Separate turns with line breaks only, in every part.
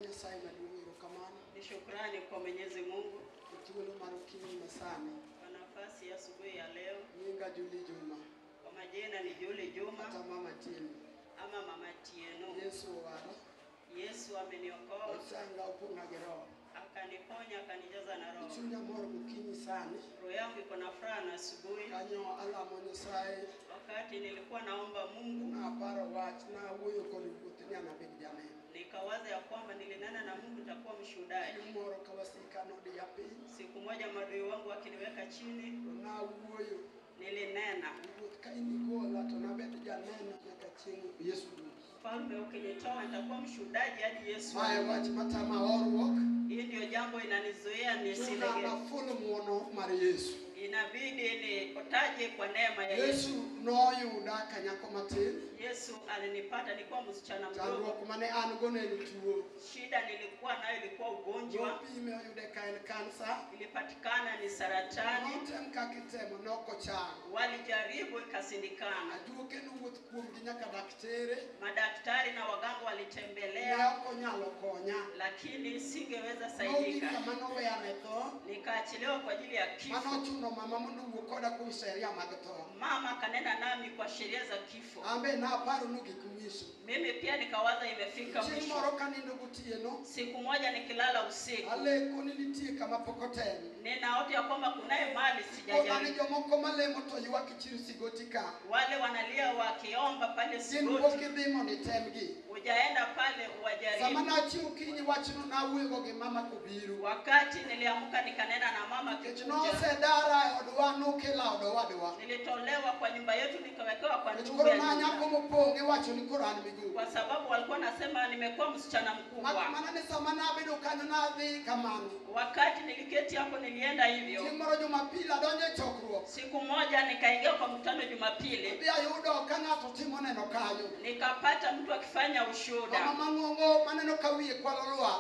Nyasaye maduong' erokamano
Ni shukrani kwa Mwenyezi Mungu
e thuolo mar okinyi masani.
Kwa nafasi ya asubuhi ya leo.
Nyinga Juli Juma
Kwa majina ni Juli Juma
kata Mama Tieno.
Ama Mama Tieno.
Yesu owara,
Yesu ameniokoa,
ochanga opong'a gi roho.
Akaniponya, akanijaza na Roho.
Chunya mor gokinyi sani.
Roho yangu iko na furaha na asubuhi.
Kanyo alamo Nyasaye
Wakati nilikuwa naomba Mungu,
naparo wach nawuoyo kod ruoth ni anabed janeno.
Nikawaza ya kwamba nilinena na Mungu nitakuwa mshuhudaji.
Chieng' moro ka wasika nodiya piny,
Siku moja maadui wangu akiniweka chini,
to nawuoyo
nilinena,
ruoth ka in igola to nabed janeno nyaka chieng' Yesu duogi.
Mfalme, ukinitoa nitakuwa mshuhudaji hadi Yesu
Mae
arudi.
wach matama horuok.
Hii ndio jambo inanizuia
Chuna
nisilege.
nafulo ng'uono mar Yesu.
Inabidi ni utaje kwa neema ya Yesu.
Yesu noyuda ka nyako matin.
Yesu alinipata nilikuwa msichana mdogo.
Chandruok mane an go ne en tuo.
Shida nilikuwa nayo ilikuwa ugonjwa,
Nopime oyude ka en kansa.
Ilipatikana ni saratani.
Notem kaka itemo nokochango.
Walijaribu ikasindikana.
Ajuoke nowuoth kuomgi nyaka daktere.
Madaktari na waganga
Ne
walitembelea,
ok onyalo konya.
Lakini singeweza
Nogik
saidika.
kama noweya ne tho.
Nikaachiliwa kwa ajili ya kifo.
Manochuno mama mondo owuo koda kuom sheria mag tho.
Mama kanena nami kwa sheria za kifo.
An be naparo nogik mwisho.
Mimi pia nikawaza imefika
Chieng'
mwisho.
moro kanindo gotieno,
Siku moja nikilala usiku,
aleko ni nitie kama pok otem.
Ninaota ya kwamba kunaye mali
Kona ni
sijajaribu.
jomoko malemo to ywak e chiro Sigoti ka.
Wale wanalia wakiomba pale
Gin pok
Sigoti,
idhi mondo itemgi.
Hujaenda pale
Sama
uwajaribu.
nachiew kinyi wachno nawuoyogo gi mama kobiro.
Wakati niliamka nikanena na mama
Nikech
kikuja,
nosedara e odwa nokela od owadwa.
Nilitolewa kwa nyumba yetu nikawekewa kwa
Nikech
ndugu
koro
ya
nanyako
nyumba.
mopong' iwacho ni koro an migumu.
Kwa sababu walikuwa nasema nimekuwa msichana mkubwa.
Mak mana ni sama nabedo kanyo nadhi kamano.
Wakati niliketi hapo nilienda hivyo.
Chieng' moro Jumapili adonjo e chokruok.
Siku moja nikaingia kwa mkutano Jumapili.
Adhi ayudo ka ng'ato timo neno kanyo.
Nikapata mtu akifanya ushuhuda.
Mama mang'ongo maneno ka wiye kwalo lwar.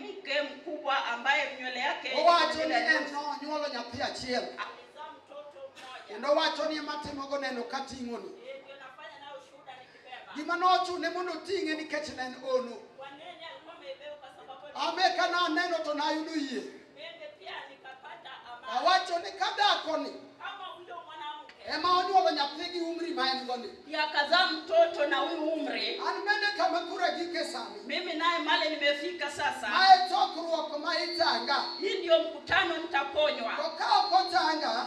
Mke mkubwa ambaye nywele yake
Owacho ni
nywele
en
nyeusi.
nonyuolo nyathi achiel.
Alizaa mtoto mmoja.
Kendo owacho ni ema timogo neno kating'oni.
Ndio nafanya nayo ushuhuda nikibeba.
Gima nochune mondo oting'e nikech ne en ono.
Kwa nini alikuwa ameibeba? Kwa sababu
An be ka naneno to nayudo yie.
Mimi pia nikapata amani.
Awacho ni ka dhakoni
Kama huyo mwanamke
ema onyuolo nyathi gi umri ma en go ni.
Pia akazaa mtoto na huyu umri.
An bende kama koro agike sani.
Mimi naye mali nimefika sasa.
Mae chokruok ma ichanga.
Hii ndio mkutano nitaponywa.
To ka ok ochanga,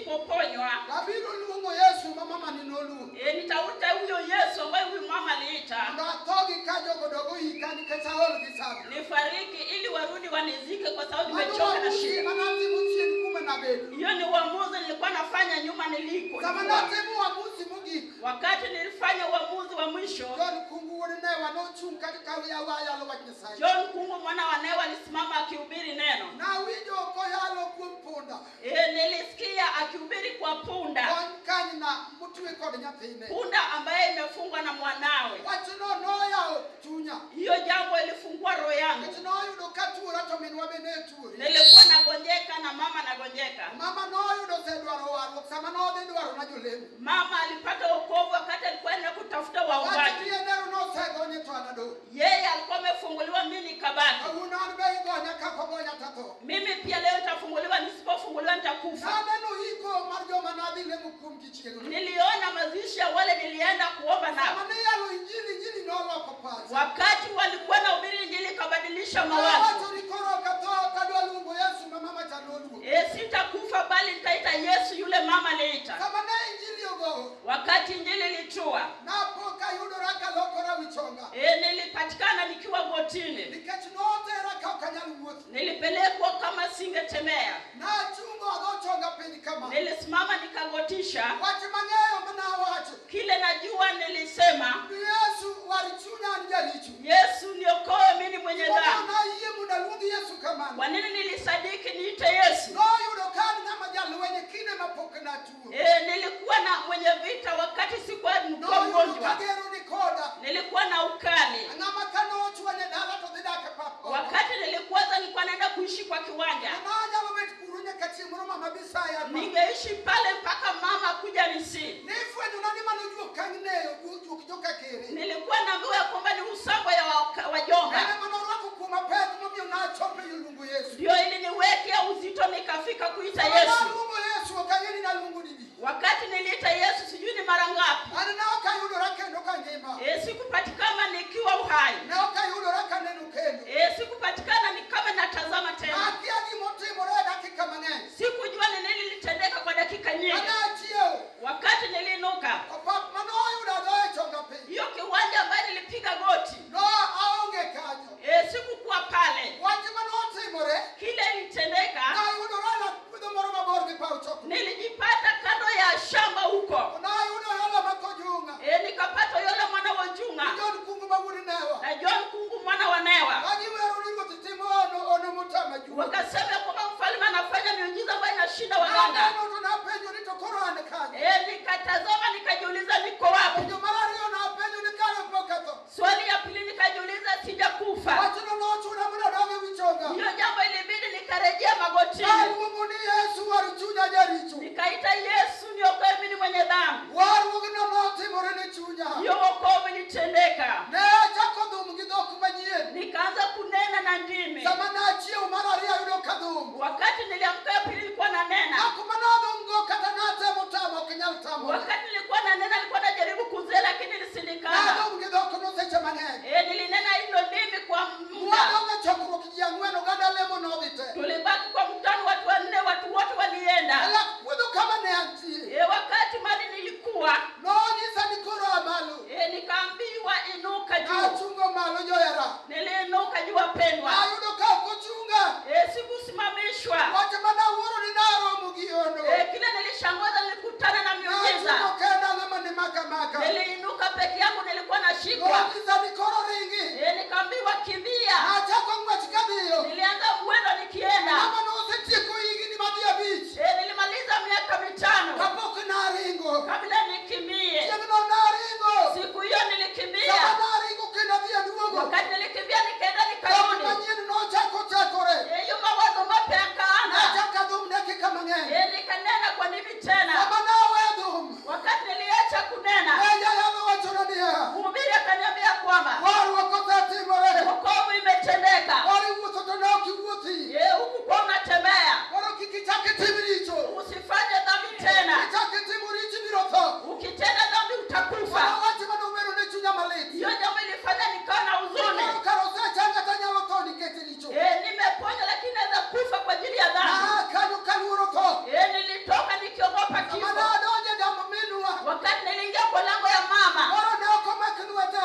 Nisipoponywa,
abiro luongo Yesu ma mama ni noluongo.
Nitauta huyo Yesu ambaye huyu mama aliita.
Mondo atho gi ka jogo dogo ika nikech aol gi sani.
Nifariki ili warudi wanizike kwa sababu
Mano
nimechoka na
uamuzi
shida.
manatimo chien kuma nabedo.
Hiyo ni uamuzi nilikuwa nafanya nyuma niliko.
Sama natimo uamuzi mogik,
Wakati nilifanya uamuzi wa mwisho,
John Kungu wuod Newa nochung' ka yalo wach Nyasaye.
John Kungu mwana wa Newa alisimama akihubiri neno.
Nawinjo koyalo kuom punda.
Nilisikia akihubiri kwa punda.
Gony kanyna motwe kod nyathine.
Punda ambaye imefungwa na mwanawe.
Wachno noyawo chunya.
Hiyo jambo ilifungua roho yangu.
Nikech noyudo ka tuora to minwa be ne tuore.
Nilikuwa nagonjeka na mama nagonjeka.
Mama noyudo osedwaro warruok sama nodhi dwaro na jolemo.
Mama alipata wokovu wakati alikuwa anaenda kutafuta waombaji.
Wach ni enero nosegonye to an adong'.
Yeye alikuwa amefunguliwa, mimi nikabaki.
Kawuono an be igonya kaka ogonya to atho.
Mimi pia leo nitafunguliwa, nisipofunguliwa nitakufa.
Naneno iko mar joma nadhi lemo kuomgi chieng'no.
Niliona mazishi ya wale nilienda kuomba nao.
Sama ne iyalo injili, injili noloko pacha.
Wakati walikuwa na ubiri injili ikabadilisha mawazo.
Awacho ni koro ok atho kadwa luongo Yesu ma mama cha noluongo.
Sitakufa bali nitaita Yesu yule mama aliita.
Sama ne injili ogowo,
Wakati injili ilitua,
napo kayudora kalokora wi chonga.
Nilipatikana nikiwa gotini.
Nikech notera ka ok anyal wuotho.
Nilipelekwa kama singetembea.
Nachungo adho chonga piny kama.
Nilisimama nikagotisha.
Wach mang'eyo manawacho.
Kile najua nilisema,
Ni Yesu war chunya an jaricho.
Yesu niokoe mimi mwenye
Omiyo
dhambi.
nayie mondo aluong Yesu kamano.
Kwa nini nilisadiki niite Yesu?
Noyudo ka an ng'ama jalweny e kinde mapok natuo.
Nilikuwa na mwenye vita wakati sikuwa mgonjwa.
Noyudo ka gero ni koda.
Nilikuwa na ukali.
Ng'ama ka nochwanye dala to dhi dak e pap oko.
Wakati nilikuwaza nilikuwa naenda kuishi kwa kiwanja.
Ng'ama anyalo bet kuro nyaka chieng' moro mama bi saya ma.
Ningeishi pale mpaka mama kuja nisi.
Nifwenyo na ni mano juok kang'neyo juok joka kere.
Nilikuwa naambiwa ya kwamba ni usambo ya wajomba.
Ene mano orwako kuoma
Wakati niliamka ya pili nilikuwa nanena.
Dhok manadhumgo kata natemo tamo ok nyal tamore.
Wakati nilikuwa nanena nilikuwa najaribu kuzuia lakini ilishindikana.
Nadhum gi dhokno seche mang'eny.
Nilinena hilo ndimi kwa muda.
Mwadong' e chokruok ji ang'wen oganda lemo nodhi te.
Tulibaki kwa mkutano watu wanne, watu wote walienda.
E lak puodho kama ne antie.
Wakati mali nilikuwa,
Nonyisa ni koro aa malo.
Nikaambiwa inuka juu.
Nachungo malo johera.
Niliinuka juu wapendwa.
Ayudo ka ok ochunga.
Sikusimamishwa.
Wach manawuoro ni naromo gi hono.
Kile nilishangaza nilikutana na miujiza.
Nachungo kenda ng'ama ne maka maka.
Niliinuka peke yangu, nilikuwa nashikwa.
Nonyisa ni koro ringi.
Nikaambiwa kimbia.
Nachako ng'wech kadhiyo.
Nilianza mwendo nikienda.
Ng'ama nosetieko higni madhi abich.
Nilimaliza miaka 5
Kapok naringo.
kabla nikimbie.
Chieng'no naringo.
Siku hiyo nilikimbia.
Sama naringo kendo adhi aduogo.
Wakati nilikimbia nikaenda
Dhok
nikarudi.
manyien nochako chakore.
Hiyo mawazo mapya yakaanza.
Nachako adhum dakika mang'eny.
Nikanena kwa nini tena?
Sama nawe dhum.
Wakati niliacha kunena,
Ne jayalo wachona niya.
mhubiri akaniambia kwamba
Warruok osetimore.
wokovu imetendeka.
Koro iwuotho to ne ok iwuothi.
Huku kwa unatembea,
Koro kik ichak itim richo.
usifanye dhambi tena.
Kichak itimo richo ibiro tho.
Ukitenda dhambi utakufa.
Mano wach manobedo ne chunya malit.
Hiyo jambo ilifanya nikawa na huzuni.
Koro kar osechanga tanyalo tho nikech richo.
Nimeponywa lakini naweza kufa kwa ajili ya dhambi.
Aa kanyo kaluoro tho.
Nilitoka nikiogopa
Sama
kifo.
nadonjo e dam minwa.
Wakati niliingia kwa lango ya mama,
Koro ne ok omak lweta.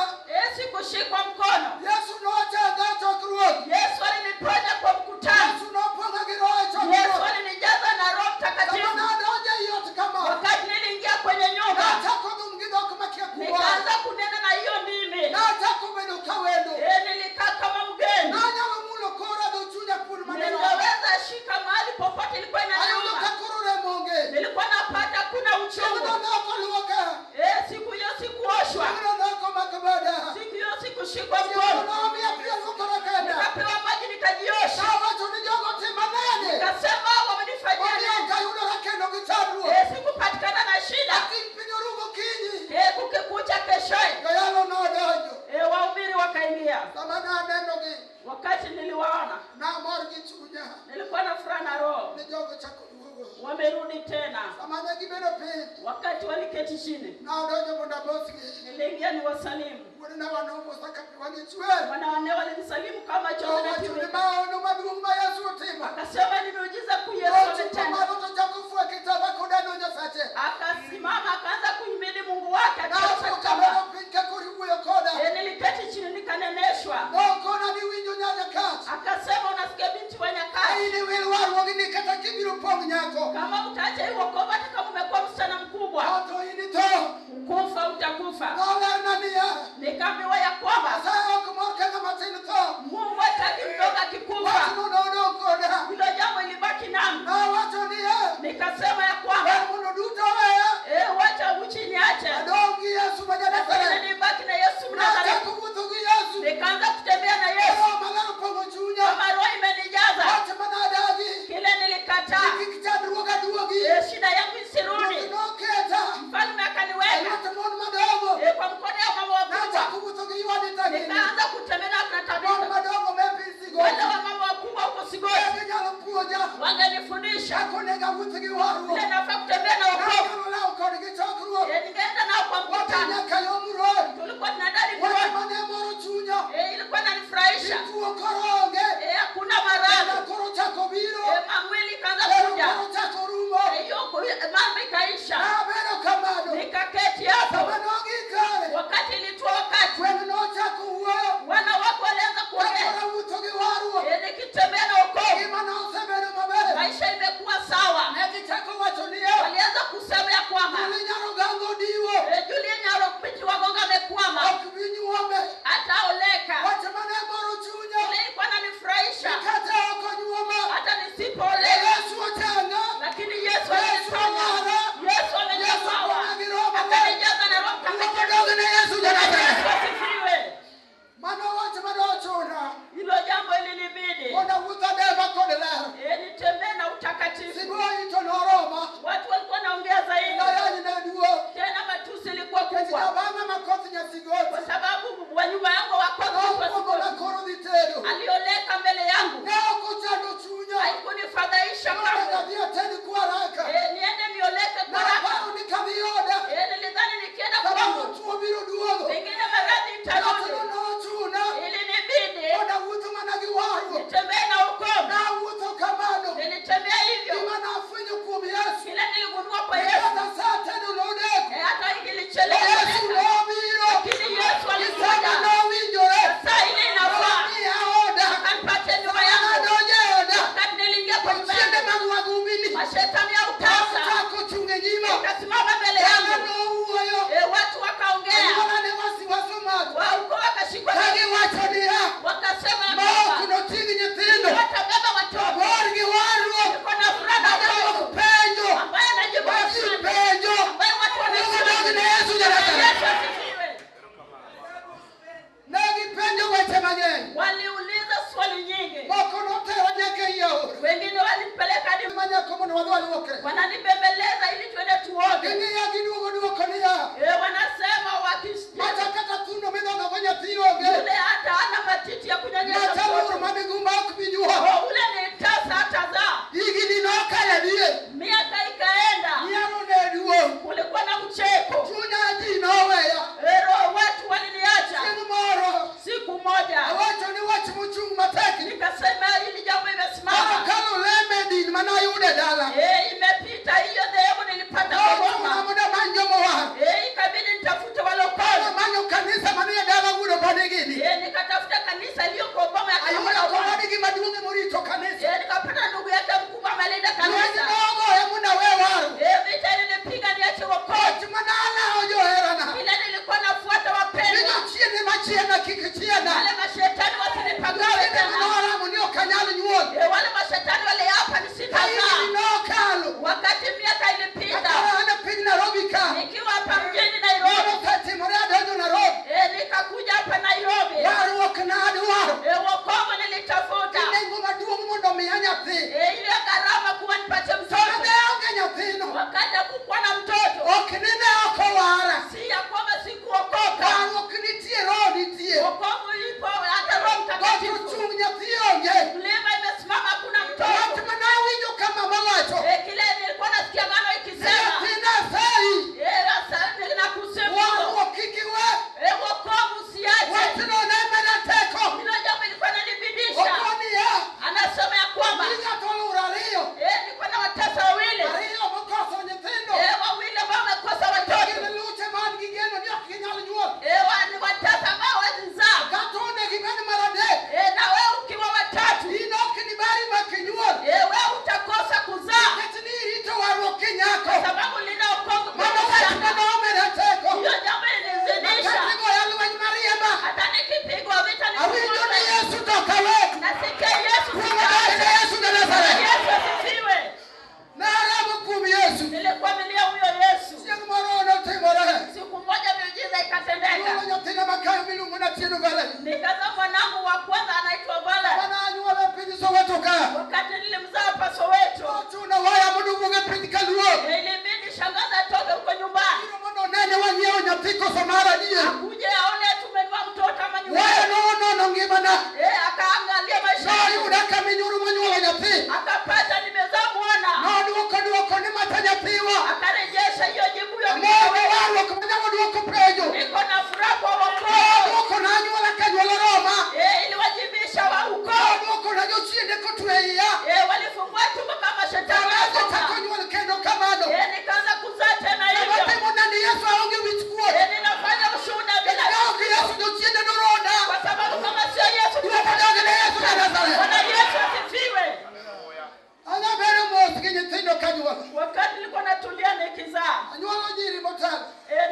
Sikushikwa mkono.
Yesu nochanga e chokruok.
Yesu aliniponya kwa mkutano.
Yesu nopong'a gi Roho e
Yesu
chokruok.
alinijaza na Roho
Sama
Mtakatifu.
nadonjo ei ot kama.
Wakati niliingia kwenye nyumba,
Nachako dhum gi dhok makia kuwa.
nikaanza kunena na hiyo ndimi.
Nachako bedo kawendo.
Nilikaa kama mgeni.
Nanyalo mulo kora dho chunya kuon maneno.
Ningeweza shika mahali popote, ilikuwa
Ayudo
inaniuma.
ka koro remo onge.
Nilikuwa napata kuna
Chieng'no
uchungu.
ne ok olwoka.
Siku hiyo sikuoshwa,
Chieng'no ne ok omak bada.
siku hiyo sikushikwa
Chieng'no
mkono.
nomiya pi alwokora kenda.
Nikapewa maji nikajiosha.
Nawacho ni jogo tima nade.
Nikasema wamenifanyia
Omiyo
nini?
ok ayudora kendo gi chandruok.
Sikupatikana na shida.
Akiny piny orumo kinyi.
Kukikucha keshoye,
Joyalo nodonjo.
Wahubiri wakaingia.
Sama nanenogi,
Wakati niliwaona,
namor gi chunya.
nilikuwa na furaha na roho,
Ni jogo chako duogo.
wamerudi tena.
Sama ne gibedo piny,
Wakati waliketi chini,
nadonjo mondo amosgi.
niliingia niwasalimu.
Wuonena wanomosa ka pi wang'e chwer.
Wana wanne walinisalimu kama chozi na
Owacho ni
tiririka.
maono maduong' ma Yesu otimo.
Akasema ni miujiza kuu Yesu
Nochungo
ametenda.
malo to chako fwe kitamba kodano Nyasache.
Akasimama akaanza kuhimidi Mungu wake
Napo
akiosha
kabedo
kitambaa.
piny ka koro iwuoyo koda.
Niliketi chini nikaneneshwa.
Nokona ni winjo nyanyakach.
Akasema unasikia binti wa nyakati,
Aini wil warruogni kata kibiro pong' nyako.
kama utaacha hii wokovu hata kama umekuwa msichana mkubwa,
To initho.
kufa utakufa.
Nolerna niya.
Nikaambiwa ya kwamba
Nyasaye ok mor ka ng'ama tin tho.
Mungu hataki mdogo akikufa.
Wachno nodong' koda.
Hilo jambo ilibaki nami.
Nawacho niya.
Nikasema ya kwamba
Ber mondo duto oweya.
Wacha uchi niache,
Adong' gi Yesu ma
lakini
ja-Nazareth.
nibaki na Yesu Mnazareti.
Nachako wuotho gi Yesu.
Nikaanza kutembea na Yesu
Roho Maler opong'o chunya.
kama roho imenijaza.
Wach manadagi.
Kile nilikataa,
Kik chandruoga duogi.
shida yangu isirudi.
Ruoth noketa.
Mfalme
E
akaniweka
lwet mon madongo.
kwa mkono ya mama wakubwa.
Nachako wuotho gi ywani tagini.
Nikaanza kutembea na
Mon
Tabitha,
madongo me piny
wale
Sigoti.
wamama wakubwa huko Sigoti
Ne ginyalo puonja.
wangenifundisha
Kaka onego awuoth gi warruok.
vile nafaa kutembea na wokovu.
Nanyalo lawo kodgi chokruok.
Ningeenda nao kwa
Wadhi
mkutano,
nyaka yo Muron.
tulikuwa tunaenda
Wach
Likoni.
mane moro chunya.
Ilikuwa inanifurahisha.
Tuo koro onge.
Hakuna
Denda
maradhi.
koro chako biro.
Mamwili ikaanza
Lero
kuja.
koro chako rumo.
Hiyo mambo ikaisha.
Nabedo kamano.
Nikaketi hapo.
Sama nogik kare.
Wakati ilitoa wakati
Gweng' nochako wuoyo.
wana wako walianza kuongea.
Kakoro awuotho gi warruok.
Nikitembea na wokovu,
Ngimana osebedo maber.
maisha imekuwa sawa.
Ne gichako wacho niya.
Walianza kusema ya kwamba
Juli nyaro gango diwo.
Julie Nyaro Mpiti Wagonga amekwama,
Ok bi nyuome.
hataoleka.
Wach mane moro chunya.
Ile ilikuwa inanifurahisha
Kata ok onyuoma.
hata nisipooleka,
Yesu ochanga.
lakini Yesu
Yesu
aliniponya.
owara.
Yesu
Yesu
ameniponya,
opong'a gi Roho Maler.
akanijaza na Roho Mtakatifu.
Luongo dog ne Yesu ja-Nazareth.
Yesu asifiwe.
Mano wach mane ochuna.
Hilo jambo ilinibidi
Mondo awuoth adema kod ler.
Nitembee na utakatifu.
Sibuoyi to noroma.
Watu walikuwa naongea zaidi,
Nayany ne duong'.
tena matusi ilikuwa
Nikech
kubwa,
jabang'a ma koth Nyasigoti.
kwa sababu wa nyumba yangu
Nokwongona
wakosi
koro dhi tedo.
alioleka mbele yangu,
Ne ok ochando chunya.
haikunifadhaisha. Anasema
Ma ok noting' nyithindo.
Watabeba watoto.
Mor gi warruok.
Niko na furaha na
Madwoko
wokovu.
penjo.
Ambaye anajibu
Ma ji
maswali.
penjo.
Ambaye watu
Luongo dog
wanaswali.
ne Yesu ja-Nazareth.
Yesu asifiwe.
Ne gipenjo weche mang'eny.
Waliuliza swali nyingi.
Moko notero nyaka ei aora.
Wengine walimpeleka hadi
Ma nyako mondo wadhi waluokre.
wananibembeleza ili tuende tuoge.
Ging'iya giduogo duoko niya.
Wanasema wakisikia
Macha kata thuno midhodhogo nyathi onge.
yule hata hana matiti ya kunyonyesha
Macha lur
mtoto.
ma migumba ok bi nyuol.
Oh, ule ni tasa hatazaa.
Higni nokalo adier.
Miaka ikaenda,
Nyiero ne duong'.
kulikuwa na ucheko.
Chunya ji noweya.
Roho watu waliniacha.
Chieng' moro
Siku moja
awacho ni wach mochung' matek ni.
nikasema hili jambo
Koro
imesimama.
kalo leme din manayudo e dala.
Imepita hiyo dhehebu nilipata
Nochuna
Boma.
mondo amany jomowar.
Ikabidi nitafute walokole.
Amanyo kanisa manie dala wuod Bonigini.
Nikatafuta kanisa iliyoko Boma ya
Ayudo
Kabila Boma.
kowadgi maduong' emorito kanisa.
Nikapata ndugu yake mkubwa amelinda
Lweny
kanisa.
nogoya mondo awe warruok.
Vita ilinipiga niache wokovu.
Wach manalawo joherana.
Kile nilikuwa nafuata
Ni
wapendwa.
jochiende machiena kik chiena.
Wale mashetani wasinipagawe
Jochiende
tena.
manoramo ni ok anyal nyuol.
Wale mashetani waliapa
Ka
nisitazaa.
higni nokalo.
Wakati miaka ilipita
Kaka an e piny Nairobi ka.
nikiwa hapa mjini Nairobi,
Mano osetimore adonjo Nairobi.
Nikakuja hapa Nairobi.
Warruok nadwaro.
Wokovu nilitafuta.
Gi nengo maduong' mondo omiya nyathi.
Ile gharama kuwa nipate mtoto.
Ane onge nyathino.
Wakati hakukuwa na mtoto,
Ok ni ne ok owara.
si ya kwamba sikuokoka.
Warruok nitie, roho nitie.
Wokovu ipo, hata Roho
Got
Mtakatifu.
ochung' nyathi onge.
Mlima imesimama, hakuna
Wach
mtoto.
manawinjo ka mama wacho.
Kile nilikuwa nasikia mama ikisema,
Nyathina asayi.
sasa ninakusifu.
Warruok kik iwe.
Wokovu usiache.
Wachno ne meda teko.
Hilo jambo ilikuwa inanibidisha.
Okoniya.
Anasema ya kwamba
Ni ng'ato oluro ariyo.
nilikuwa na watasa wawili.
Ariyo mokoso nyithindo.
Wawili ambao wamekosa watoto.
Gin luche man gi geno ni ok ginyal nyuol.
Ni watasa ambao hawezi zaa.
Kata onego ibed mar adek.
Na wewe ukiwa watatu,
In ok nibari mak inyuol.
Wewe utakosa kuzaa.
Nikech ni irito warruok kinyako.
Kwa sababu lina wokovu kwa
Mano wach
mchana.
manomeda teko.
Hiyo jambo ilinizidisha.
Kata igoya lweny mariemba.
Hata nikipigwa vita
Awinjo ni
nifunguliwe.
Yesu to ok awe.
Nasikia Yesu
Kuom odok ne
sitaacha.
Yesu ja Nazareth.
Yesu asifiwe.
Naramo kuom Yesu.
Nilikuamilia huyo Yesu.
Chieng' moro notimore.
Siku moja miujiza ikatendeka.
Anyuolo nyathina makayo miluongo ni Atieno Valery.
Nikazaa mwanangu wa kwanza anaitwa Valery.
Mana anyuolo e piny Soweto ka.
Wakati nilimzaa hapa Soweto,
Nochuno waya mondo owuog e piny Kaluo.
ilibidi shangazi atoke huko nyumbani.
Biro mondo one ni wanyiewo nyathi koso mar adier.
Akuje aone tumenunua mtoto ama
Waya
nyumbani.
nonono ngimana.
Akaangalia maisha yangu.
Noyuda ka minyuru monyuolo nyathi.
Akapata nimezaa mwana.
Nodwoko dwoko ni macha nyathiwa.
Akarejesha hiyo jibu ya
Amor
mtoto
gi
wetu.
warruok manyalo dwoko penjo.
Niko na furaha kwa wokovu.
Nodwoko na anyuola ka nyuolo Roma.
Iliwajibisha wa ukoo.
Nodwoko na jochiende kotwe iya.
Walifungua tumbo kama shetani
Kaso
walifunga.
chako nyuol kendo kamano.
Nikaanza kuzaa tena hivyo.
Amatimo nani Yesu aonge wich kuot.
Ninafanya ushuhuda bila
Ka ok Yesu jochiende noronda.
kwa sababu kama sio Yesu
Duoko dog ne Yesu ja Nazareth.
Bwana Yesu asifiwe.
Anya bedo mos gi nyithindo kanyuolo.
Wakati nilikuwa natulia nikizaa,
Anyuolo nyiri motelo.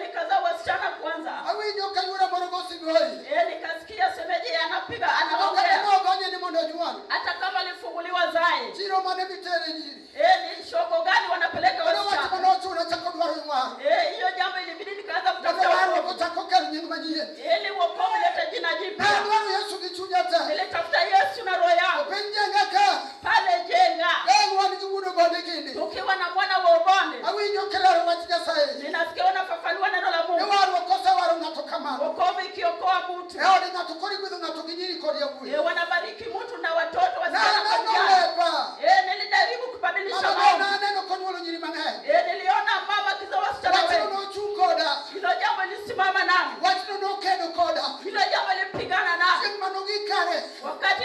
Nikazaa wasichana kwanza.
Awinjo ka yuora moro go sigoyi.
Nikasikia semeji anapiga
Kata
anaongea.
nogonye ni mondo onyuol.
Hata kama alifunguliwa zae.
Chiro mane mitere nyiri.
Ni shoko gani wanapeleka
Mano wach
wasichana?
manochuno chako dwaro nyuol.
Hiyo jambo ilibidi nikaanza
Mondo
kutafuta
warruok
wokovu.
ochako kel nying manyien.
Ili wokovu ilete jina jipya.
Nadwaro Yesu gi chunya te.
Nilitafuta Yesu na roho yangu.
Piny jenga ka.
Pale Jenga.
Dang wan gi wuod Obonde gini.
Tukiwa na mwana wa Obonde.
Awinjo kilero wach Nyasaye.
Ninasikia unafafanua neno la
Ni
Mungu.
warruok osewaro ng'ato kamano.
Wokovu ikiokoa mtu.
E od ng'ato koro igwedho ng'ato gi nyiri kod yawuoyi.
Wanabariki mtu na watoto wasichana kwa
Naneno
vijana.
lepa.
Nilijaribu kubadilisha
Mama
maombi.
naneno konyuolo nyiri mang'eny.
Niliona mama akizaa wasichana
Wachno
wengi.
nochung' koda.
Hilo jambo lilisimama nami.
Wachno nokedo koda.
Hilo jambo lilipigana nami.
Chieng' manogik kare.
Wakati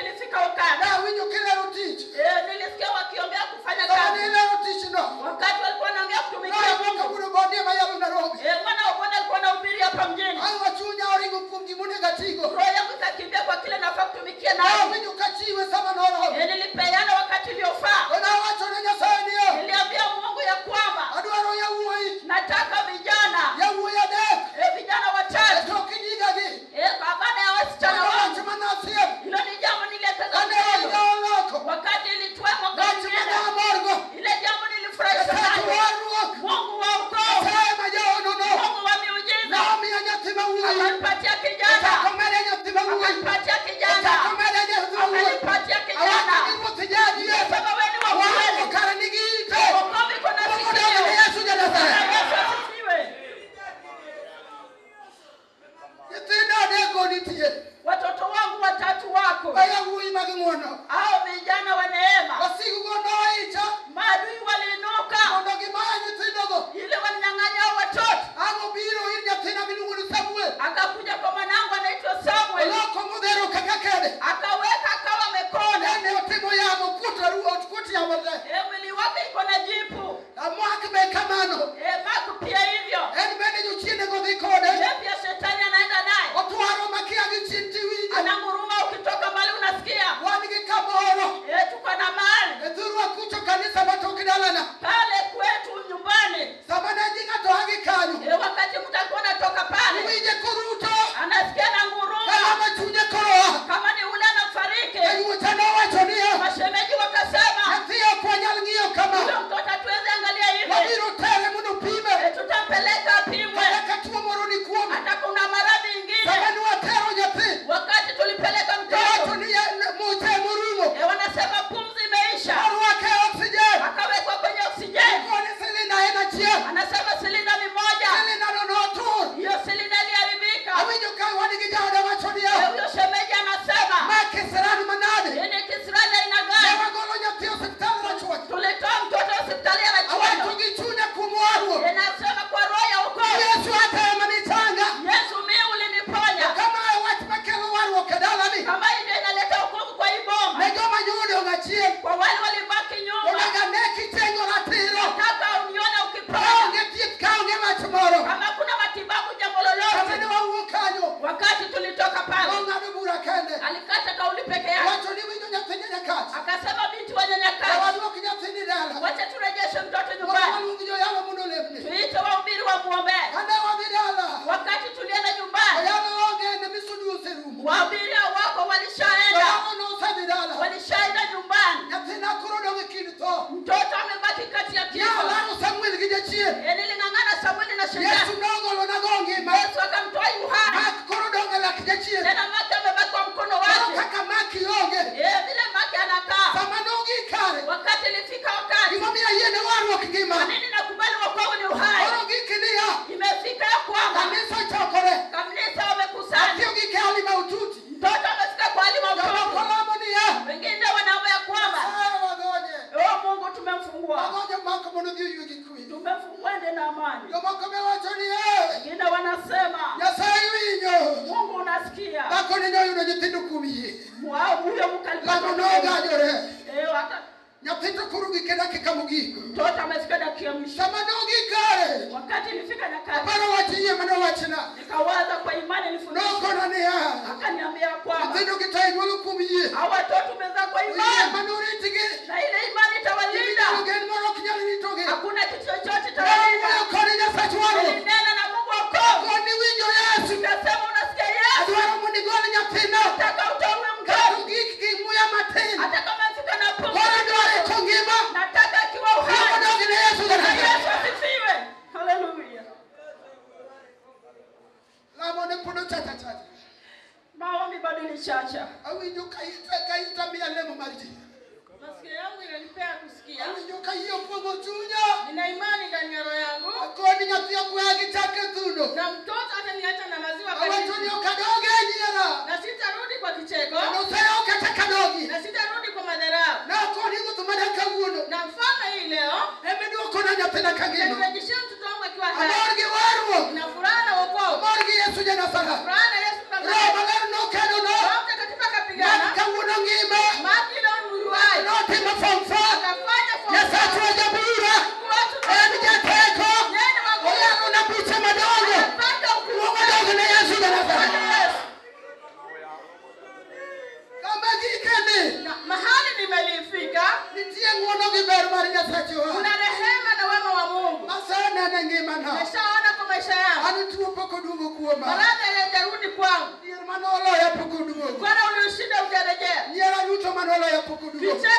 mag ng'wono.
Hao vijana wa neema,
Wasigugo noicha
maadui waliinuka
mondo gimaya nyithindogo.
ili wanyang'anya hao watoto.
Ang' obiro ir nyathina miluongo ni Samuel.
Akakuja kwa mwanangu anaitwa Samuel,
Oloko modhero kaka kede.
Akaweka akawa amekonda.
Nene otimo yamo okuot yamo te.
Mwili wake iko na jipu.
Mak be kamano.
Mark pia hivyo.
En bende jochiende dhi kode.
Yeye pia shetani anaenda naye.
Otwaro makia gi chien tiwinjo.
Ananguruma, ukitoka mbali unasikia.
Wan gi kamoro.
Tuko na mahali.
E thurwa kucho kanisa matok dalana.
Pale kwetu nyumbani.
Sama ne ji ng'ato a gi kanyo.
Wakati mtu alikuwa anatoka pale.
Iwinje koruto.
Anasikia na nguruma.
Kama chunye koro a.
Kama ni ule anafariki.
Jayuocha nowacho niya.
Mashemeji wakasema.
Nyathi ok wanyal ng'iyo kama.
Huyo mtoto hatuwezi angalia hivi.
Wabiro tere mondo pime.
Tutampeleka apimwe.
Kata ka tuo moro ni kuome.
Hata kuna maradhi ingine.
Sama ne watero nyathi.
Wakati tulipeleka mtoto.
Iwacho ni muche morumo.
Wanasema pumzi imeisha.
Orwake oxygen.
Akawekwa kwenye oxygen.
Ikone silinda en achiel.
Anasema silinda ni moja.
Silinda no notur.
Hiyo silinda iliharibika.
Awinjo ka wan gi jaoda wacho niya.
Huyo shemeji anasema.
Ma kisirani manade.
Hii ni kisirani aina gani?
Ne wagolo nyathi e osiptal Rachuonyo.
Tulitoa mtoto hospitali ya Rachuonyo.
Awacho gi chunya kuom warruok.
Ninasema kwa roho ya wokovu.
Yesu hata ema nichanga.
Yesu mimi uliniponya.
Kama e wach makelo warruok e dalani.
Kama hii ndio inaleta wokovu kwa hii boma.
Ne joma nyodo achien.
Kwa wale walibaki nyuma.
Onego ane kichengo ratiro.
Nataka unione ukiponya.
Kaonge thieth, kaonge wach moro.
Kama kuna matibabu jambo lolote.
Sama ne wawuok kanyo.
Wakati tulitoka pale.
Nong'ado bura kende.
Alikata kauli peke yake.
Wacho ni winjo nyathi Nyakach.
Akasema binti wa Nyakach.
Waduok nyathini dala.
Wacha turejeshe mtoto nyumbani.
Waluong joyalo mondo olemni.
Tuite wahubiri wamuombee.
Kane wadhi dala.
Wakati tulienda nyumbani.
Joyalo onge ne misudu oserumo.
Wahubiri wako walishaenda.
Joyalo nosedhi dala.
Walishaenda nyumbani.
Nyathina koro dong' e kind tho.
Mtoto amebaki kati ya kifo.
Nalaro Samuel gi jachien.
Niling'ang'ana Samuel na shetani.
Yesu nogolona go ngima.
Yesu akamtoa uhai.
Mak koro dong' e lak jachien.
Tena Mark amebaki kwa mkono
Koro
wake.
kaka Mak ionge.
Vile Mark anakaa.
Sama nogik kare.
Wakati ilifika wakati.
Gimomiyo ayie ne warruok ngima.
Kwa nini nakubali wokovu ni uhai?
Koro gik niya.
Imefika ya kwamba
Kanisa ochokore.
kanisa wamekusanya.
Nyathi ogik e hali mahututi.
Mtoto amefika kwa hali
Jomoko
mahututi.
lamo niya.
Wengine wanaomba ya kwamba
Nyasaye wagonye.
oh Mungu tumemfungua.
Wagonye Mark mondo odhi oywe gi kwe.
Tumemfungua ende na amani.
Jomoko be wacho niya.
Wengine wanasema
Nyasaye winjo.
Mungu unasikia.
Dhako ni noyudo nyithindo kuom yie.
Mwao huyo mkalipata.
Lamo nogajore.
Hata
Nyathi to koro gik e dakika mogik.
mtoto amefika dakika ya mwisho.
Sama nogik kare.
Wakati ilifika nyakati
Aparo wach yie manowachna.
nikawaza kwa imani nifundishe.
Nokona niya.
Akaniambia kwamba
Nyithindo gi to inyuolo kuom yie.
hawa watoto umezaa kwa
Yie
imani
manoritgi.
na ile imani itawalinda.
Ginyalo gen moro ok nyal ritogi.
Hakuna kitu chochote itawalinda.
Nawuoyo kode Nyasach warruok.
Nilinena na Mungu wa wokovu.
Koni winjo Yesu.
Nikasema unasikia Yesu.
Adwaro mondo igol nyathina.
Nataka utoe mtoto.
Kata ogik gi muya matin.
Hata kama amefika na pumzi.
Koro adware kongima.
Nataka akiwa uhai.
Luongo dog ne Yesu
Na
Nazareth.
Yesu asifiwe. Haleluya.
Lamo ne pod ochacha chacha.
Maombi bado ni chacha.
Awinjo ka ita miya lemo mar ji.
Masikio yangu inanipea kusikia.
Awinjo ka yie opong'o chunya.
Nina imani ndani ya roho yangu.
Akoni nyathi ok weya gi chak e thuno.
Na mtoto hataniacha na maziwa
Awacho ni
baridi.
ok adog e nyiera.
Na sitarudi kwa kicheko.
Kendo oseya ok achak adogi.
Na sitarudi kwa madharau.
Nakoni ruoth mana kawuono.
Na mfalme hii leo
Ema iduokona nyathina kangima.
nirejeshea mtoto wangu akiwa hai.
Amor gi warruok.
Nina furaha na wokovu.
Amor gi Yesu ja Nazareth.
Furaha na Yesu
Roho
Nazareti.
Maler nokedono.
Roho Mtakatifu akapigana.
Mak kawuono ngima.
Mark leo ni uhai.
Notimo form four.
Akafanya form
Nyasachwa jabura.
Mungu wetu
En jateko.
Yeye ni wa nguvu.
Oyalona buche madongo.
Anapanga hukumu.
Luongo dog ne Yesu ja Nazareth.
Yesu.
Kama gikeni.
Na mahali nimelifika
Nitie ng'wono gi ber mar Nyasachwa.
kuna rehema na wema wa Mungu.
Aseneno e ngimana.
Nimeshaona kwa maisha yangu.
An tuo pok oduogo kuoma.
Maradhi hayajarudi kwangu.
Dhier manoloya pok oduogo.
Bwana uliushinda hujarejea.
Nyiera duto manoloya pok oduogo.
Vicheko